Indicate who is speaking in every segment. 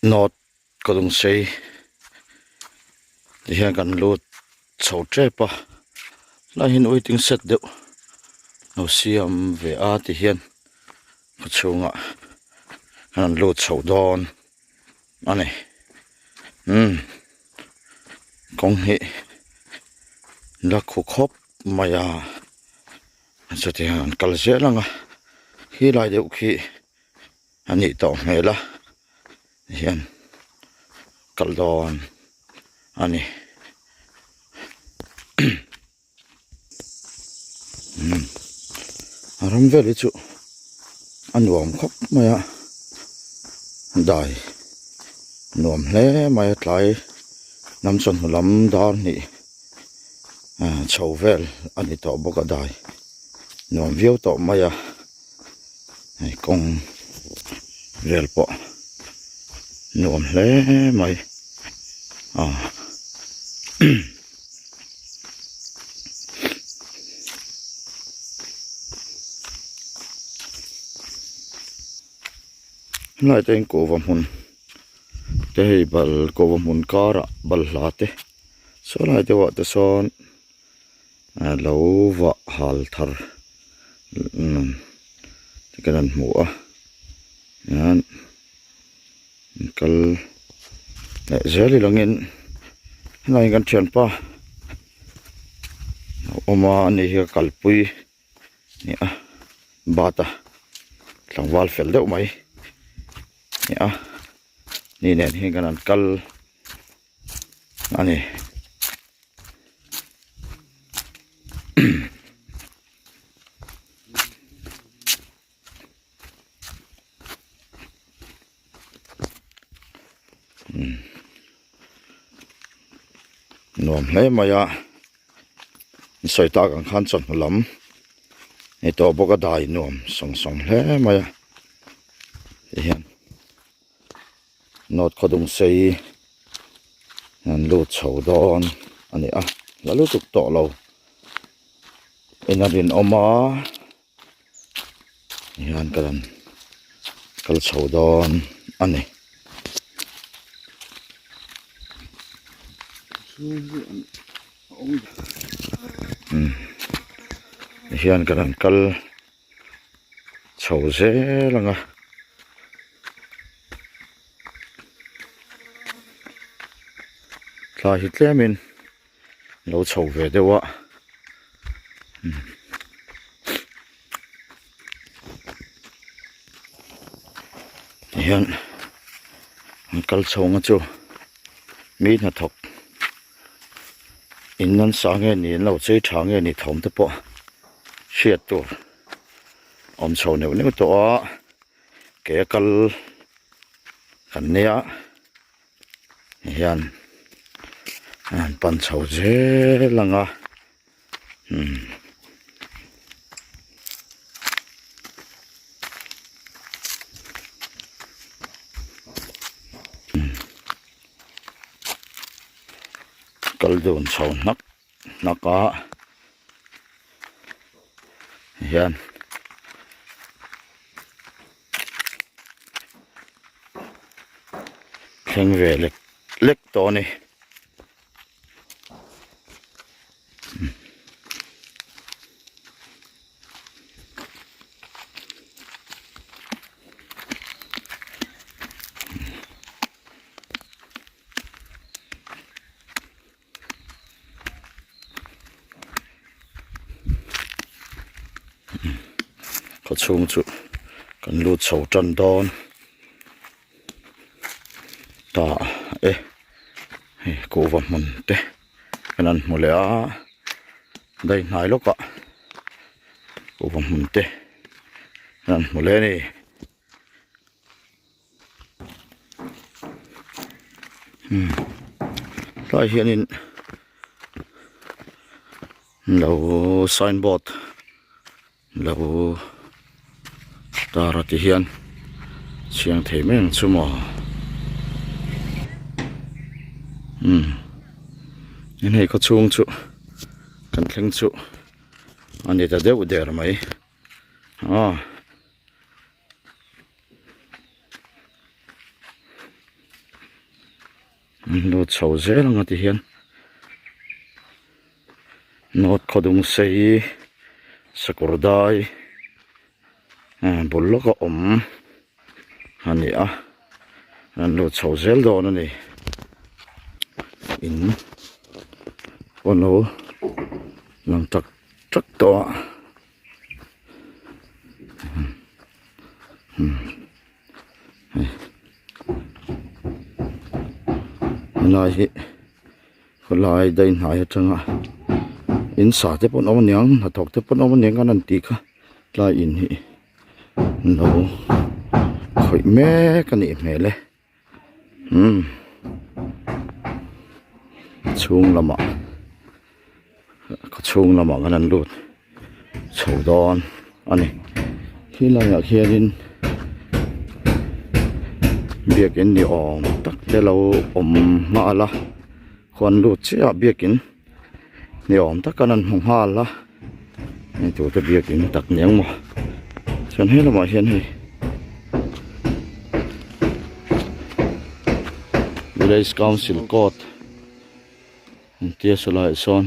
Speaker 1: North Kawlungsei ti hian kan lut chho tep a helai hian waiting shed deuh lo siam ve a ti hian khaw chhungah an lut chho dawn a ni umm kawng hi la khu khawp mai a chutiang an kal zel ang a khilai deuh khi. A nih tawh hmel a hian kal dawn a ni umm a ram vel hi chu a nuam khawp mai a dai nuam hle mai a tlai lam chawhnu lam dar hnih ah chho vel a ni tawh bawk a dai nuam viau tawh mai a. Hei kawng vel pawh nuam hle mai a helai te hian kuhva hmun te hei bal kuhva hmun karah balhla te saw lai deuhah te sawn. Lo vah hal thar te kan han hmu a hian kal leh zel i langin helai kan thianpa a awm a ani hi a kalpui a ni a bat a tlangval fel deuh mai a ni a ni nen hian kan han kal a ni. Nuam hle mai a sawi tak ang khan chawhnu lam ni tawh bawk a dai nuam sawng sawng hle mai a tihian. North khawdung sei an lut chho dawn a ni a la lutuk tawh lo in a rinawm a hian ka rawn kal chho dawn a ni. Hian ka rawn kal. Chho zel ang a. Thlai hi tlemin lo chho ve deuh a. Tihian an kal chho ang a chu mi hnathawk in an sa nge ni an lo chei tha nge ni thawm te pawh hriat tur awm chho neuh neuh tawh a ke a kal kan nia hian an pan chho zel ang a umm. Kal dun chho hnak hnak a. Hian thleng ve lek lek tawh a ni. Khaw chhung chu kan lut chho tan dawn ta e hei kuhva hmun te kan han hmu leh a daih hnai lawkah kuhva hmun te kan han hmu leh a ni. Tlai hianin lo signboard lo tar a ti hian chhiang thei mai ang chu maw umm hei khaw chhung chu kan thleng chu a ni ta deuh der mai aw. An lut chho zel ang a ti hian North khawdung sei sakawr dai bul lawk a awm a ni a an lut chho zel dawn a ni in pawh lo lang tak tak tawh a. Helai hi khawlai daih hnai atanga in sa te pawh an awm aniang hnathawk te pawh an awm aniang an han tih kha tlai in hi an lo khawih mek a nih hmel e umm chhung lamah chhung lamah khan an lut chho dawn a ni khilaiah khianin biakin ni awm tak te lo awm nghal a khuan lut chiah a biakin ni awm tak an han hmu nghal a hei tur te biakin tak ni ang maw chuan he lamah hian hei village council court. Engtia sawlaiah sawn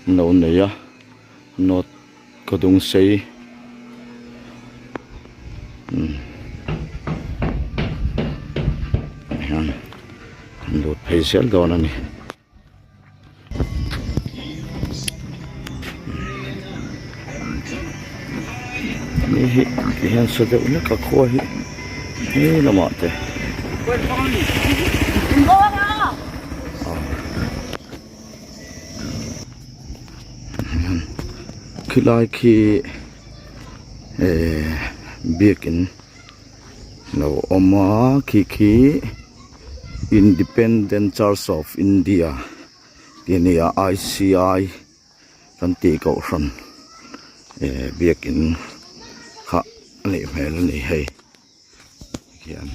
Speaker 1: an lo nei a note ka dung sei umm hian an lut phei zel dawn a ni. Ni hi ti hian sa deuh hlek a khua hi he lamah te. Khilai khi ehh biakin lo awm a khi khi Independent Church of India tih a ni a I_C_I kan tih kohhran ehh biakin kha a nih hmel a ni hei. Hian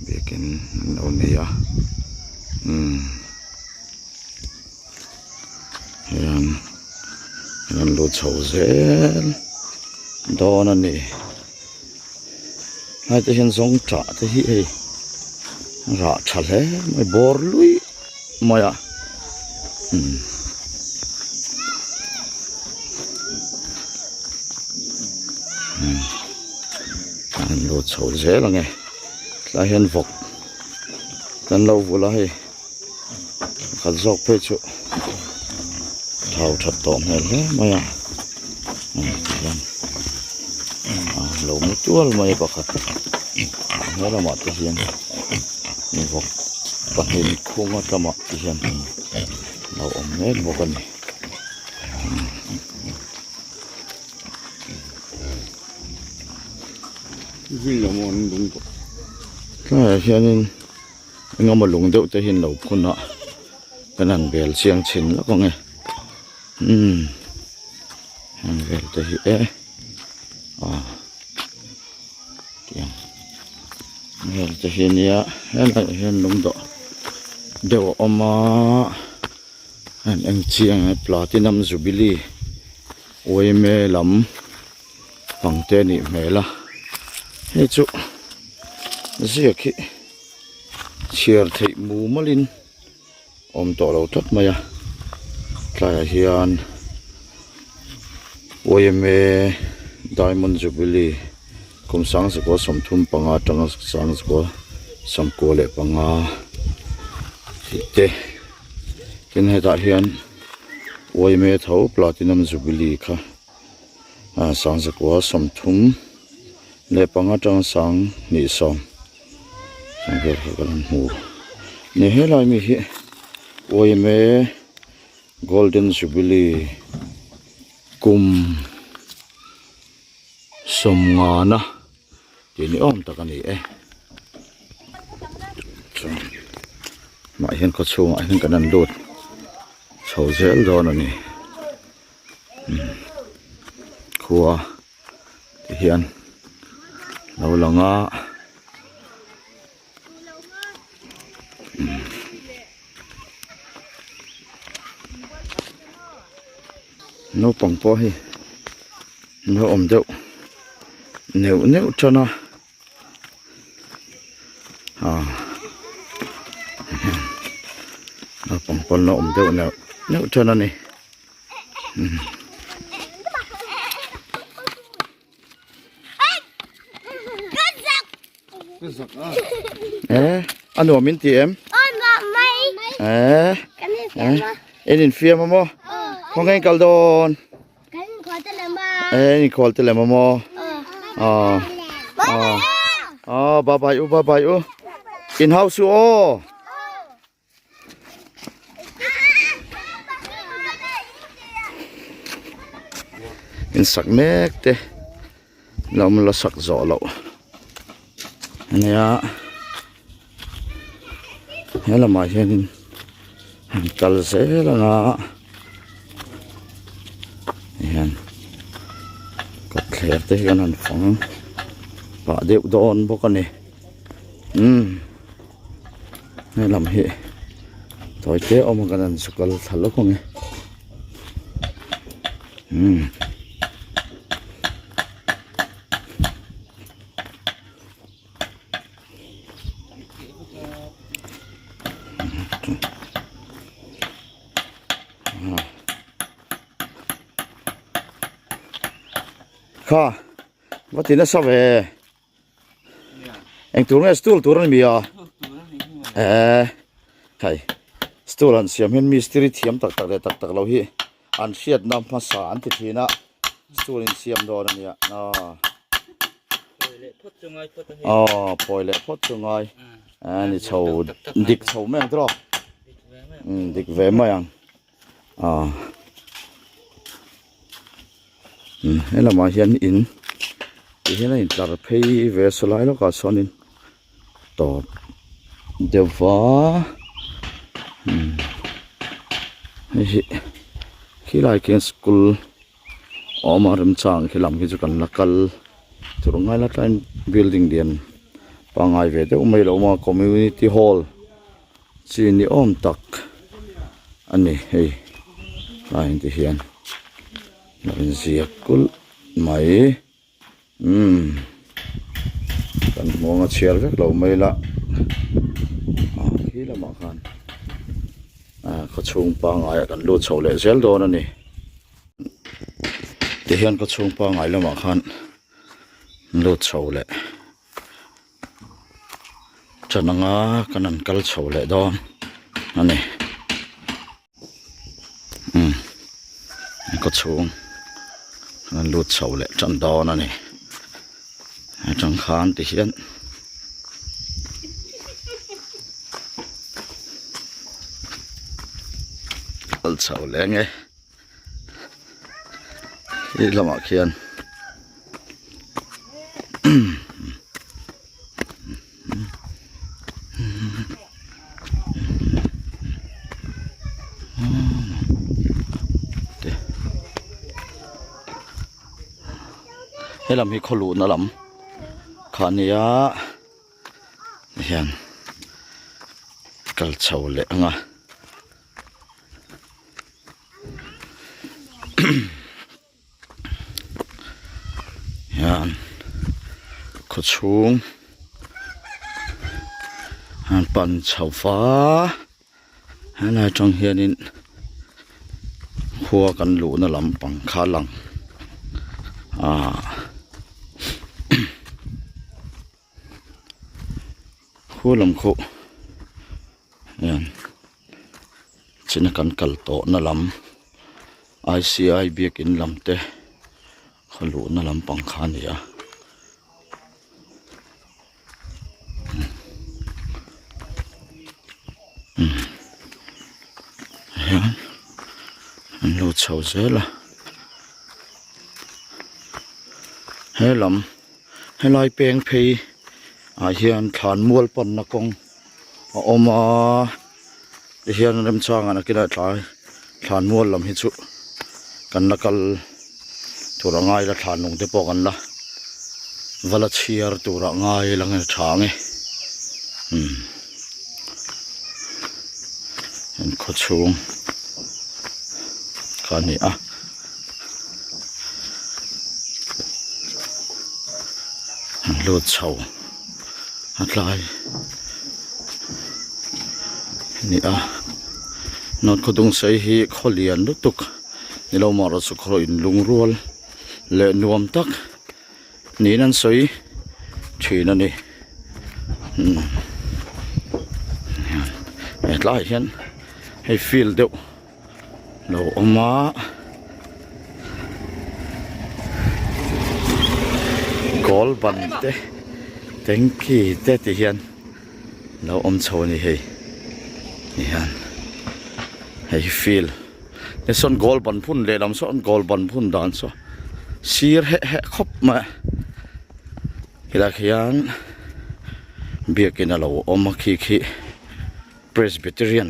Speaker 1: biakin an lo nei a umm hian an lut chho zel dawn a ni helai te hian zawng tah te hi hei rah tha hle mai bawr luih mai a umm. An lut chho zel ang e tlai hian vawk kan lo vul a hei pakhat zawk phei chu thau that tawh hmel hle mai a tihian lo mu tual mai a pakhat he lamah te hian vawk pahnih khung a lamah te hian lo awm mek bawk a ni. Tlaiah hianin eng emaw lung deuh te hi an lo phun a kan han bel chiang chhin lawk ang e umm heng vel te hi e ah tiang vel te hi ania helaiah hian lung dawh deuh a awm a. An eng chiang e platinum jubilee yma lam pang te anih hmel a hei chu ziak hi chhiar theih mumal in awm tawh lo tlat mai a tlaiah hian yma diamond jubilee kum sangzakua 35 atanga sangzakua 95 tih te. Tin hetah hian yma tho platinum jubilee kha ah sangzakua 35 atanga 20 ang vel kha kan han hmu ni helai mi hi yma golden jubilee kum sawmngana tih ni awm tak a ni e chuan mah hian khaw chhungah hian kan han lut chho zel dawn a ni umm khua ti hian lo lang a umm naupang pawh hei an lo awm deuh neuh neuh tan a ah. Naupang pawn la awm deuh neuh neuh ṭan a ni. Eh, a nuam in ti em? Eh, in infiam a maw? Khawnge in kal dawn? Eh, in khual te lem a maw? Ah, ah, ah, bye bye u, bye bye u. In house u aw. In sak mek te la awm la sak zawh loh ania he lamah hianin han kal zel anga hian kawtthler te hi an han fang pah deuh dawn bawk a ni umm. Helam hi tawi te awm a kan han zu kal thla lawk ang e umm kha va ti nasa ve. Eng tur nge stool tur a ni mi a? Eh, hei stool han siam hian mistiri thiam tak tak leh tak tak lo hi an hriatna hmasa an ti thin a stool in siam dawn a nia aw aw phawi leh phawt chu ngai a ni chho dik chho mai ang tiraw umm dik ve mai ang aw umm he lamah hian in ti hian a intlar phei ve a sawlai lawkah sawnin tawp deuh va umm hei hi khilai khian school a awm a remchang khi lam khi chu kan la kal tur ngai la tlaiin building lian pangngai ve deuh mai a lo awm a community hall. Chi ni awm tak a ni hei tlai ang te hian lo inziak kulh mai umm kan hmuang a chhiar vek lo mai la ah khi lamah khan ah khawchhung pangngai ah kan lut chho leh zel dawn a ni tihian khawchhung pangngai lamah khan lut chho leh. Ṭan anga kan han kal chho leh dawn a ni umm kaw chhung kan han lut chho leh ṭan dawn a ni atang khan ti hian kal chho leh ang e he lamah khian. Helam hi khaw luhna lam kha a nia hian kal chho leh ang a. Hian khaw chhung an pan chho va helai atang hianin khua kan luhna lampang kha a lang ahh khua lam khu hian china kan kal tawhna lam I_C_I biakin lam te khaw luhna lampang kha a ni a umm hian an lo chho zel a he lam helai peng phei ah hian thlan mual panna kawng a awm a tihian remchangah nakinah tlai thlan mual lam hi chu kan la kal tur a ngai la thlan lung te pawh kan la va la chhiar tur a ngai la nge tha ang e umm an khaw chhung kha a ni a. An lut chho a tlai a ni a. North Khawdungsei hi khaw lian lutuk ni lo marawh chu khaw in lungrual leh nuam tak niin an sawi thin a ni umm hetlaiah hian hei field deuh lo awm a goal ban te tanky te ti hian lo awm chho a ni hei ti hian hei hi field te sawn goal ban phun lehlam sawn goal ban phun dan saw sir heh heh khawp mai a helaiah khian biakin a lo awm a khi khi presbyterian.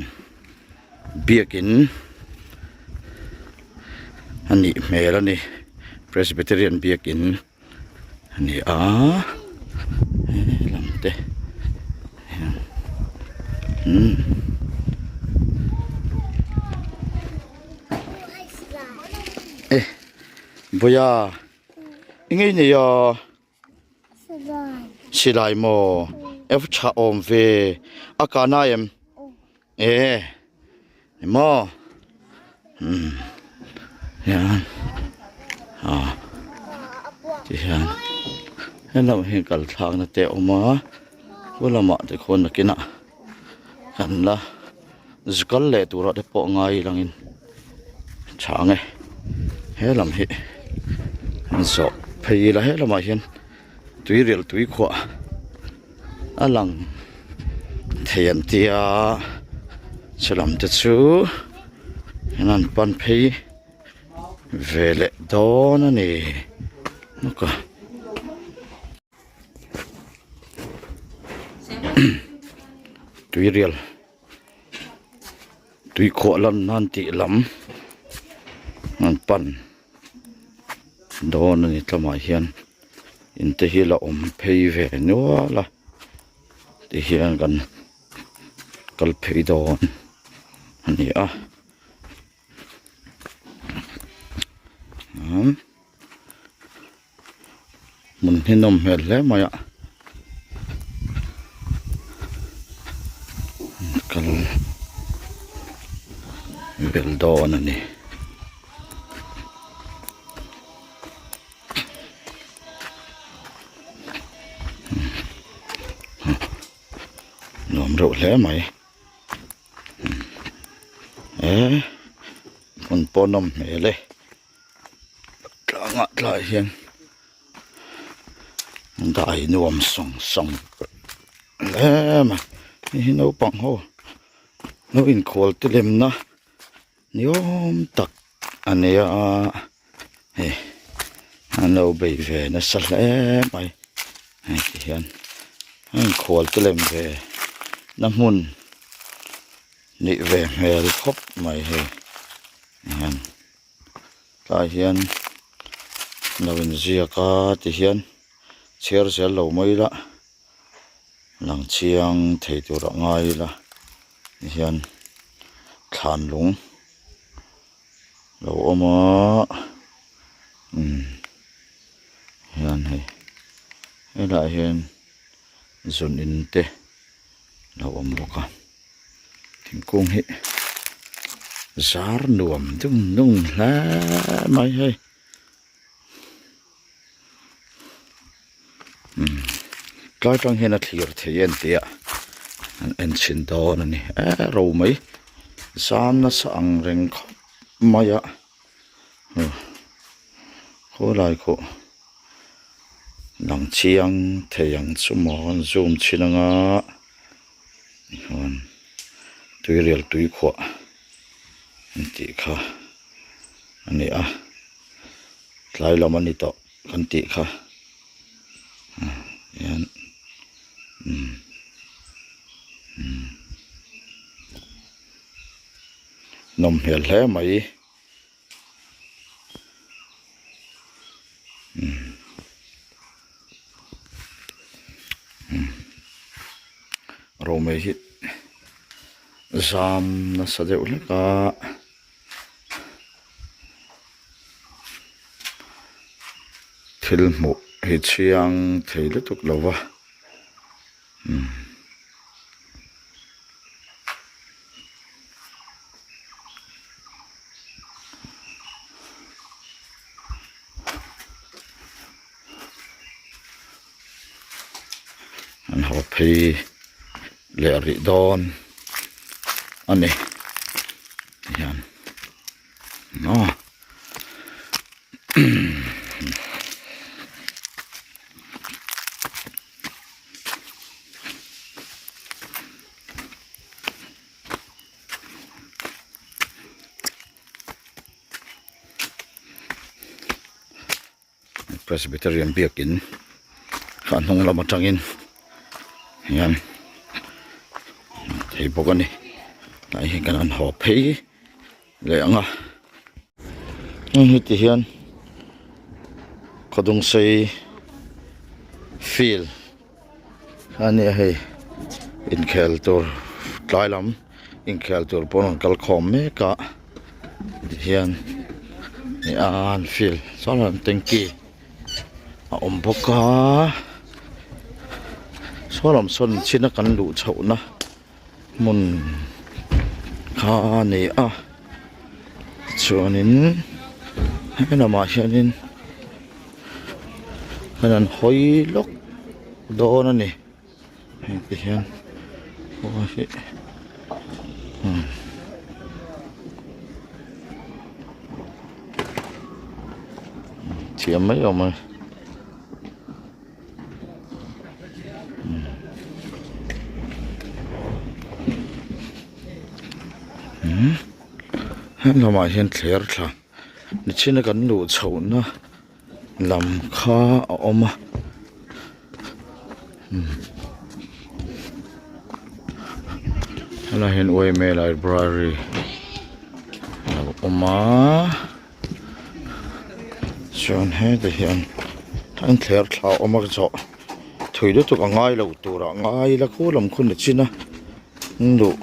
Speaker 1: Biakin a nih hmel a ni Presbyterian biakin a ni a helam te hian umm e vawiah eng nge i nei a. Silai maw? Ev tha awm ve. A kana em? E. Ni maw? Hmm. Hian. A. Ti hian. Hello hi kal thlak na te awm a. Khu lamah te khuan nakinah kan la zukal leh turah te pawh ngai langin tha ang e he lam hi an zawh phei ila he lamah hian tui rial tui khuah a lang thei an tia chu lam te chu an han pan phei ve leh dawn a ni nawk a. Tuirial tui khuah lan nan tih lam an pan dawn a ni tlamah hian in te hi la awm phei ve nual a ti hian kan kal phei dawn a ni a. Hmun hi nawm hmel hle mai a kal bel dawn a ni. Nuam reuh hle mai. E hmun pawh nawm hmel e tlangah tlaiah hian dai nuam sawng sawng hle mai hei hi naupang ho lo inkhual te lemna ni awm tak a ni a hei an lo bei ve nasa hle mai hei ti hian a inkhual te lem ve na hmun nih ve hmel khawp mai hei hian tlai hian lo inziak a ti hian chhiar zel lo mai ila lang chiang thei tur a ngai ila ti hian thlan lung lo awm a umm hian hei helaiah hian zun in te lo awm bawk a thingkung hi zar nuam dung dung hle mai hei umm tlai tang hian a thlir thei a ni tih a an en chhin dawn a ni e ro mai zam nasa ang reng khawp mai a khawlai khaw lang chiang thei ang chu maw an zoom chhin anga tichuan tuirial tuikhuah an tih kha a ni a tlai lam a ni tawh kan tih kha hian umm umm nawm hmel hle mai umm umm romei hi zam nasa deuh hlek a. Thil hmuh hi chhiang thei lutuk lo va umm. haw phei leh rih dawn a ni hian aw Presbyterian biakin kha hnung lam atangin hian thei bawk a ni tlai hi kan han haw phei leh ang a heng hi ti hian khawdungsei field a nia hei inkhel tur tlai lam inkhel tur pawn an kal khawm mek a tihian an field sawn an tanky a awm bawk a saw lam sawn chhin a kan luh chhoh na hmun kha a ni a chuanin he lamah hianin an han hawi lawk dawn a ni heng te hian khua hi umm thiam mai awm a ni. Heng lamah hian thler thla nichina kan luh chhohna lam kha a awm a helaiah hian yma library a lo awm a. Chuan hetah hian an thler thla awm a zawh thui lutuk a ngai lo turah ngai ila khu lam khu ni chin a an duh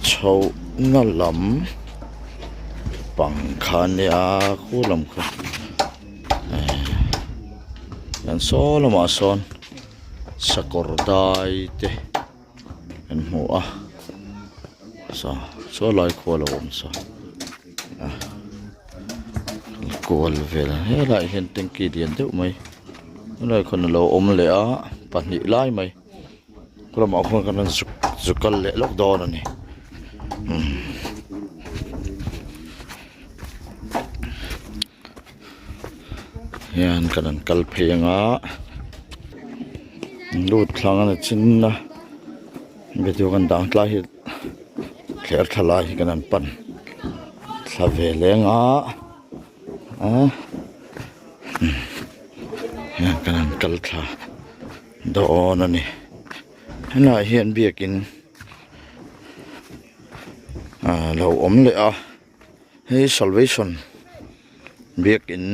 Speaker 1: chhoh na lam pang kha ania khu lam kha eh an saw lamah sawn sakawr dai te. Kan hmu a saw saw lai khua lo awm saw a kual vel helaiah hian tanky lian deuh mai helai khawn alo awm leh a pahnih lai mai khawlamah khuan kan rawn zuk zuk kal leh lawk dawn a ni umm. Hian kan han kal phei anga lut thlang a ni chin a video kan dang tlai hi thler thla lai hi kan han pan thla ve leng a ah hian kan han kal thla dawn a ni helaiah hian biakin ah lo awm leh a. Hei salvation biakin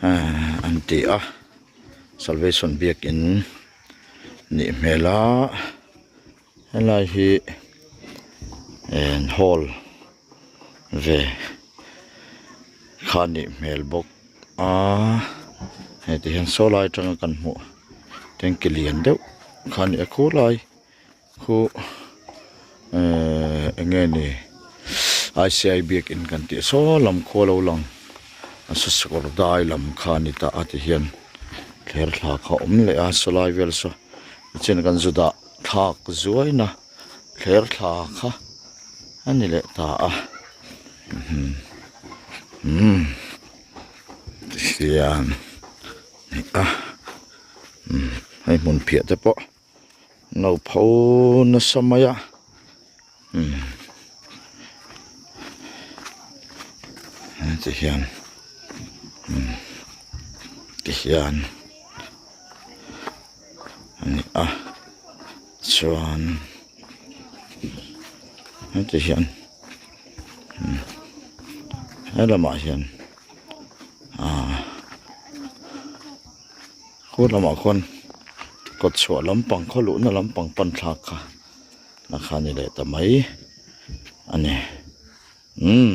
Speaker 1: ahh an ti a salvation biakin nih hmel a helai hi eng hall ve kha nih hmel bawk a hei ti hian saw lai atanga kan hmuh tanky lian deuh kha a ni a khulai. Khu ehh eng nge ni I_C_I biakin kan tih saw lam khua lo lang a sasawr dai lam kha a ni ta a ti hian thler thla kha a awm leh a sawlai vel saw tichuan kan zu dah thlak zuaina thler thla kha a ni leh ta a umm tihian a ni a umm hei hmun phiah te pawh. No pho nasa mai a umm ti hian umm ti hian a ni a chuan heti hian umm he lamah hian ahh. Khu lamah khuan kawt chhuah lampang khaw luhna lampang pan thlak kha a kha ni leh ta mai a ni umm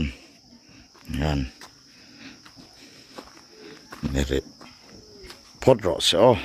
Speaker 1: hian ni rih phawt rawh se aw.